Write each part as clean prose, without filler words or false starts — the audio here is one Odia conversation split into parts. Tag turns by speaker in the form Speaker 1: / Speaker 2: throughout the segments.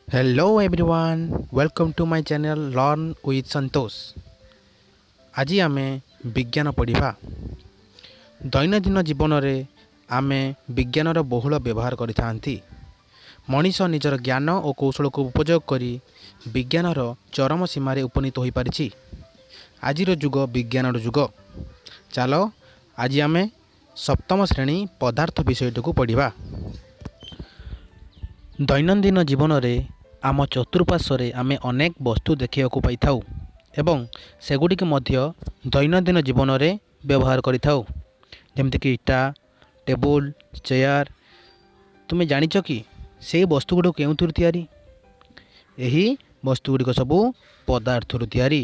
Speaker 1: Hello everyone, welcome to my channel Learn with Santosh. ଆଜି ଆମେ ବିଜ୍ଞାନ ପଢ଼ିବା। ଦୈନନ୍ଦିନ ଜୀବନରେ ଆମେ ବିଜ୍ଞାନର ବହୁଳ ବ୍ୟବହାର କରିଥାନ୍ତି। ମଣିଷ ନିଜର ଜ୍ଞାନ ଓ କୌଶଳକୁ ଉପଯୋଗ କରି ବିଜ୍ଞାନର ଚରମ ସୀମାରେ ଉପନୀତ ହୋଇପାରିଛି। ଆଜିର ଯୁଗ ବିଜ୍ଞାନର ଯୁଗ। ଚାଲ ଆଜି ଆମେ ସପ୍ତମ ଶ୍ରେଣୀ ପଦାର୍ଥ ବିଷୟଟିକୁ ପଢ଼ିବା। ଦୈନନ୍ଦିନ ଜୀବନରେ ଆମ ଚତୁଃପାର୍ଶ୍ୱରେ ଆମେ ଅନେକ ବସ୍ତୁ ଦେଖିବାକୁ ପାଇଥାଉ ଏବଂ ସେଗୁଡ଼ିକୁ ମଧ୍ୟ ଦୈନନ୍ଦିନ ଜୀବନରେ ବ୍ୟବହାର କରିଥାଉ, ଯେମିତିକି ଇଟା, ଟେବୁଲ, ଚେୟାର। ତୁମେ ଜାଣିଛ କି ସେଇ ବସ୍ତୁ ଗୁଡ଼ିକ କେଉଁଥିରୁ ତିଆରି? ଏହି ବସ୍ତୁ ଗୁଡ଼ିକ ସବୁ ପଦାର୍ଥରୁ ତିଆରି।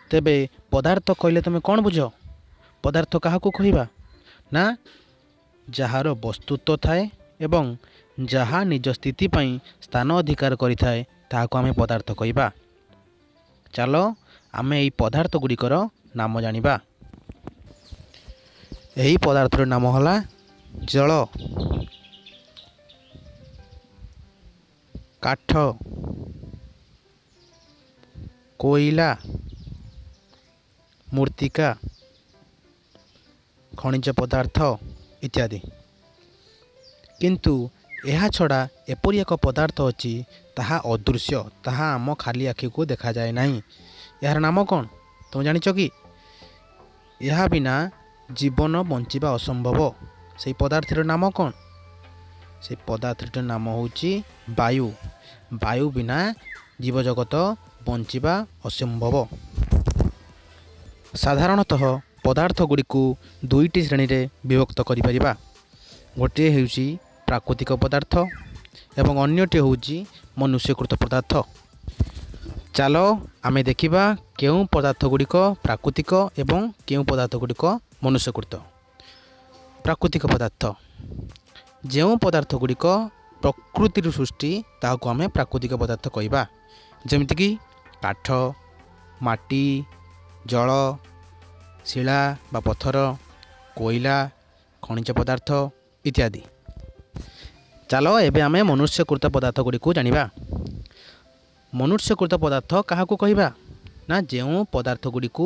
Speaker 1: ତେବେ ପଦାର୍ଥ କହିଲେ ତୁମେ କ'ଣ ବୁଝ? ପଦାର୍ଥ କାହାକୁ କହିବା ନା, ଯାହାର ବସ୍ତୁତ୍ୱ ଥାଏ ଏବଂ ଯାହା ନିଜ ସ୍ଥିତି ପାଇଁ ସ୍ଥାନ ଅଧିକାର କରିଥାଏ, ତାହାକୁ ଆମେ ପଦାର୍ଥ କହିବା। ଚାଲ ଆମେ ଏହି ପଦାର୍ଥ ଗୁଡ଼ିକର ନାମ ଜାଣିବା। ଏହି ପଦାର୍ଥର ନାମ ହେଲା ଜଳ, କାଠ, କୋଇଲା, ମୃତ୍ତିକା, ଖଣିଜ ପଦାର୍ଥ ଇତ୍ୟାଦି। କିନ୍ତୁ ଏହା ଛଡ଼ା ଏପରି ଏକ ପଦାର୍ଥ ଅଛି, ତାହା ଅଦୃଶ୍ୟ, ତାହା ଆମ ଖାଲି ଆଖିକୁ ଦେଖାଯାଏ ନାହିଁ। ଏହାର ନାମ କ'ଣ ତୁମେ ଜାଣିଛ କି? ଏହା ବିନା ଜୀବନ ବଞ୍ଚିବା ଅସମ୍ଭବ। ସେଇ ପଦାର୍ଥଟିର ନାମ କ'ଣ? ସେଇ ପଦାର୍ଥଟିର ନାମ ହେଉଛି ବାୟୁ। ବାୟୁ ବିନା ଜୀବଜଗତ ବଞ୍ଚିବା ଅସମ୍ଭବ। ସାଧାରଣତଃ ପଦାର୍ଥ ଗୁଡ଼ିକୁ ଦୁଇଟି ଶ୍ରେଣୀରେ ବିଭକ୍ତ କରିପାରିବା। ଗୋଟିଏ ହେଉଛି ପ୍ରାକୃତିକ ପଦାର୍ଥ ଏବଂ ଅନ୍ୟଟି ହେଉଛି ମନୁଷ୍ୟକୃତ ପଦାର୍ଥ। ଚାଲ ଆମେ ଦେଖିବା କେଉଁ ପଦାର୍ଥ ଗୁଡ଼ିକ ପ୍ରାକୃତିକ ଏବଂ କେଉଁ ପଦାର୍ଥ ଗୁଡ଼ିକ ମନୁଷ୍ୟକୃତ। ପ୍ରାକୃତିକ ପଦାର୍ଥ: ଯେଉଁ ପଦାର୍ଥ ଗୁଡ଼ିକ ପ୍ରକୃତିରୁ ସୃଷ୍ଟି, ତାହାକୁ ଆମେ ପ୍ରାକୃତିକ ପଦାର୍ଥ କହିବା, ଯେମିତିକି କାଠ, ମାଟି, ଜଳ, ଶିଳା ବା ପଥର, କୋଇଲା, ଖଣିଜ ପଦାର୍ଥ ଇତ୍ୟାଦି। ଚାଲ ଏବେ ଆମେ ମନୁଷ୍ୟକୃତ ପଦାର୍ଥ ଗୁଡ଼ିକୁ ଜାଣିବା। ମନୁଷ୍ୟକୃତ ପଦାର୍ଥ କାହାକୁ କହିବା ନା, ଯେଉଁ ପଦାର୍ଥ ଗୁଡ଼ିକୁ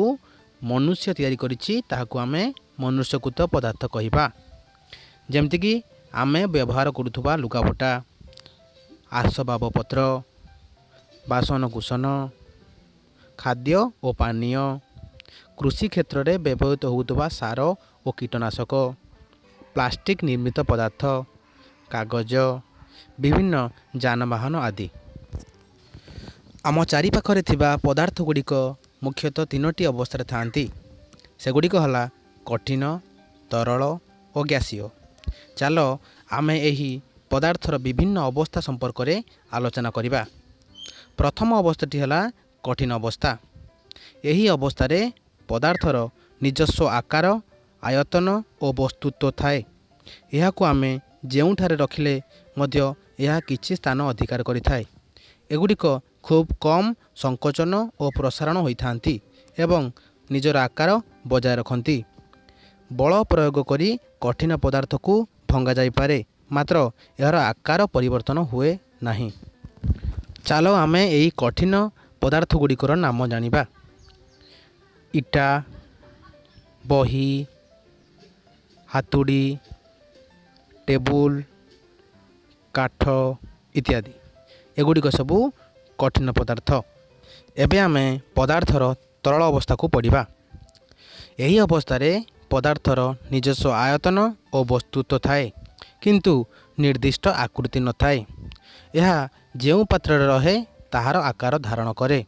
Speaker 1: ମନୁଷ୍ୟ ତିଆରି କରିଛି, ତାହାକୁ ଆମେ ମନୁଷ୍ୟକୃତ ପଦାର୍ଥ କହିବା। ଯେମିତିକି ଆମେ ବ୍ୟବହାର କରୁଥିବା ଲୁଗାପଟା, ଆସବାବପତ୍ର, ବାସନକୁସନ, ଖାଦ୍ୟ ଓ ପାନୀୟ, କୃଷି କ୍ଷେତ୍ରରେ ବ୍ୟବହୃତ ହେଉଥିବା ସାର ଓ କୀଟନାଶକ, ପ୍ଲାଷ୍ଟିକ୍ ନିର୍ମିତ ପଦାର୍ଥ, କାଗଜ, ବିଭିନ୍ନ ଯାନବାହନ ଆଦି। ଆମ ଚାରିପାଖରେ ଥିବା ପଦାର୍ଥ ଗୁଡ଼ିକ ମୁଖ୍ୟତଃ ତିନୋଟି ଅବସ୍ଥାରେ ଥାଆନ୍ତି। ସେଗୁଡ଼ିକ ହେଲା କଠିନ, ତରଳ ଓ ଗ୍ୟାସୀୟ। ଚାଲ ଆମେ ଏହି ପଦାର୍ଥର ବିଭିନ୍ନ ଅବସ୍ଥା ସମ୍ପର୍କରେ ଆଲୋଚନା କରିବା। ପ୍ରଥମ ଅବସ୍ଥାଟି ହେଲା କଠିନ ଅବସ୍ଥା। ଏହି ଅବସ୍ଥାରେ ପଦାର୍ଥର ନିଜସ୍ୱ ଆକାର, ଆୟତନ ଓ ବସ୍ତୁତ୍ୱ ଥାଏ। ଏହାକୁ ଆମେ ଯେଉଁଠାରେ ରଖିଲେ ମଧ୍ୟ ଏହା କିଛି ସ୍ଥାନ ଅଧିକାର କରିଥାଏ। ଏଗୁଡ଼ିକ ଖୁବ୍ କମ୍ ସଂକୋଚନ ଓ ପ୍ରସାରଣ ହୋଇଥାନ୍ତି ଏବଂ ନିଜର ଆକାର ବଜାୟ ରଖନ୍ତି। ବଳ ପ୍ରୟୋଗ କରି କଠିନ ପଦାର୍ଥକୁ ଭଙ୍ଗାଯାଇପାରେ, ମାତ୍ର ଏହାର ଆକାର ପରିବର୍ତ୍ତନ ହୁଏ ନାହିଁ। ଚାଲ ଆମେ ଏହି କଠିନ ପଦାର୍ଥ ଗୁଡ଼ିକର ନାମ ଜାଣିବା। ଇଟା, ବହି, ହାତୁଡ଼ି, ଟେବୁଲ, କାଠ ଇତ୍ୟାଦି। ଏଗୁଡ଼ିକ ସବୁ କଠିନ ପଦାର୍ଥ। ଏବେ ଆମେ ପଦାର୍ଥର ତରଳ ଅବସ୍ଥାକୁ ପଢ଼ିବା। ଏହି ଅବସ୍ଥାରେ ପଦାର୍ଥର ନିଜସ୍ୱ ଆୟତନ ଓ ବସ୍ତୁତ୍ୱ ଥାଏ, କିନ୍ତୁ ନିର୍ଦ୍ଦିଷ୍ଟ ଆକୃତି ନଥାଏ। ଏହା ଯେଉଁ ପାତ୍ରରେ ରହେ, ତାହାର ଆକାର ଧାରଣ କରେ।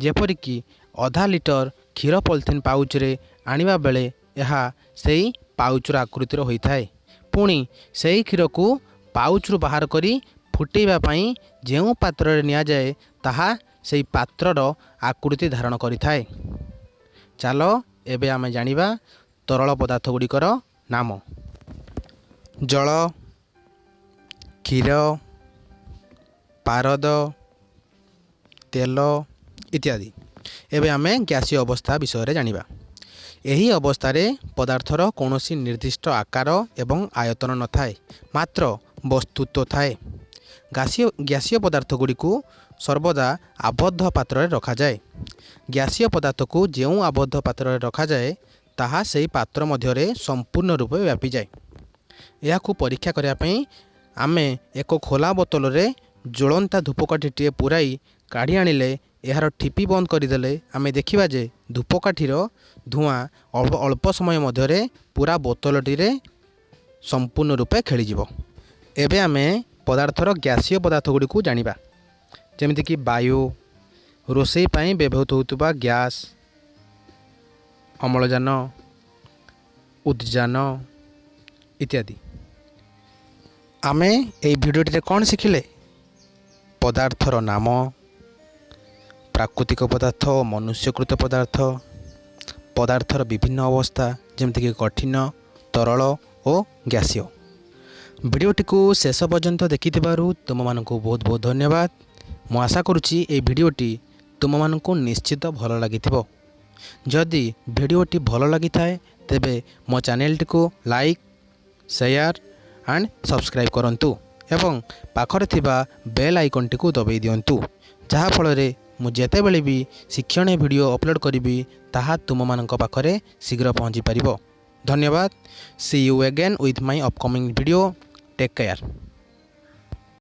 Speaker 1: ଯେପରିକି ଅଧା ଲିଟର କ୍ଷୀର ପଲିଥିନ୍ ପାଉଚରେ ଆଣିବା ବେଳେ ଏହା ସେଇ ପାଉଚର ଆକୃତିର ହୋଇଥାଏ। ପୁଣି ସେହି କ୍ଷୀରକୁ ପାଉଚରୁ ବାହାର କରି ଫୁଟେଇବା ପାଇଁ ଯେଉଁ ପାତ୍ରରେ ନିଆଯାଏ, ତାହା ସେଇ ପାତ୍ରର ଆକୃତି ଧାରଣ କରିଥାଏ। ଚାଲ ଏବେ ଆମେ ଜାଣିବା ତରଳ ପଦାର୍ଥ ଗୁଡ଼ିକର ନାମ। ଜଳ, କ୍ଷୀର, ପାରଦ, ତେଲ ଇତ୍ୟାଦି। ଏବେ ଆମେ ଗ୍ୟାସୀୟ ଅବସ୍ଥା ବିଷୟରେ ଜାଣିବା। ଏହି ଅବସ୍ଥାରେ ପଦାର୍ଥର କୌଣସି ନିର୍ଦ୍ଦିଷ୍ଟ ଆକାର ଏବଂ ଆୟତନ ନଥାଏ, ମାତ୍ର ବସ୍ତୁତ୍ୱ ଥାଏ। ଗ୍ୟାସୀୟ ପଦାର୍ଥ ଗୁଡ଼ିକୁ ସର୍ବଦା ଆବଦ୍ଧ ପାତ୍ରରେ ରଖାଯାଏ। ଗ୍ୟାସୀୟ ପଦାର୍ଥକୁ ଯେଉଁ ଆବଦ୍ଧ ପାତ୍ରରେ ରଖାଯାଏ, ତାହା ସେହି ପାତ୍ର ମଧ୍ୟରେ ସମ୍ପୂର୍ଣ୍ଣ ରୂପେ ବ୍ୟାପିଯାଏ। ଏହାକୁ ପରୀକ୍ଷା କରିବା ପାଇଁ ଆମେ ଏକ ଖୋଲା ବୋତଲରେ ଜ୍ୱଳନ୍ତା ଧୂପକାଠିଟିଏ ପୂରାଇ କାଢ଼ି ଆଣିଲେ, ଏହାର ଠିପି ବନ୍ଦ କରିଦେଲେ ଆମେ ଦେଖିବା ଯେ ଧୂପକାଠିର ଧୂଆଁ ଅଳ୍ପ ସମୟ ମଧ୍ୟରେ ପୁରା ବୋତଲଟିରେ ସମ୍ପୂର୍ଣ୍ଣ ରୂପେ ଖେଳିଯିବ। ଏବେ ଆମେ ପଦାର୍ଥର ଗ୍ୟାସୀୟ ପଦାର୍ଥ ଗୁଡ଼ିକୁ ଜାଣିବା, ଯେମିତିକି ବାୟୁ, ରୋଷେଇ ପାଇଁ ବ୍ୟବହୃତ ହେଉଥିବା ଗ୍ୟାସ୍, ଅମ୍ଳଜାନ, ଉଦ୍ଜାନ ଇତ୍ୟାଦି। ଆମେ ଏହି ଭିଡ଼ିଓଟିରେ କ'ଣ ଶିଖିଲେ? ପଦାର୍ଥର ନାମ, ପ୍ରାକୃତିକ ପଦାର୍ଥ ଓ ମନୁଷ୍ୟକୃତ ପଦାର୍ଥ, ପଦାର୍ଥର ବିଭିନ୍ନ ଅବସ୍ଥା ଯେମିତିକି କଠିନ, ତରଳ ଓ ଗ୍ୟାସୀୟ। ଭିଡ଼ିଓଟିକୁ ଶେଷ ପର୍ଯ୍ୟନ୍ତ ଦେଖିଥିବାରୁ ତୁମମାନଙ୍କୁ ବହୁତ ବହୁତ ଧନ୍ୟବାଦ। ମୁଁ ଆଶା କରୁଛି ଏହି ଭିଡ଼ିଓଟି ତୁମମାନଙ୍କୁ ନିଶ୍ଚିତ ଭଲ ଲାଗିଥିବ। ଯଦି ଭିଡ଼ିଓଟି ଭଲ ଲାଗିଥାଏ, ତେବେ ମୋ ଚ୍ୟାନେଲଟିକୁ ଲାଇକ୍, ସେୟାର ଆଣ୍ଡ ସବସ୍କ୍ରାଇବ୍ କରନ୍ତୁ ଏବଂ ପାଖରେ ଥିବା ବେଲ୍ ଆଇକନ୍ଟିକୁ ଦବାଇ ଦିଅନ୍ତୁ, ଯାହାଫଳରେ ମୁଁ ଯେତେବେଳେ ବି ଶିକ୍ଷଣୀୟ ଭିଡ଼ିଓ ଅପଲୋଡ଼ କରିବି, ତାହା ତୁମମାନଙ୍କ ପାଖରେ ଶୀଘ୍ର ପହଞ୍ଚି ପାରିବ। ଧନ୍ୟବାଦ। See you again with my upcoming video. Take care.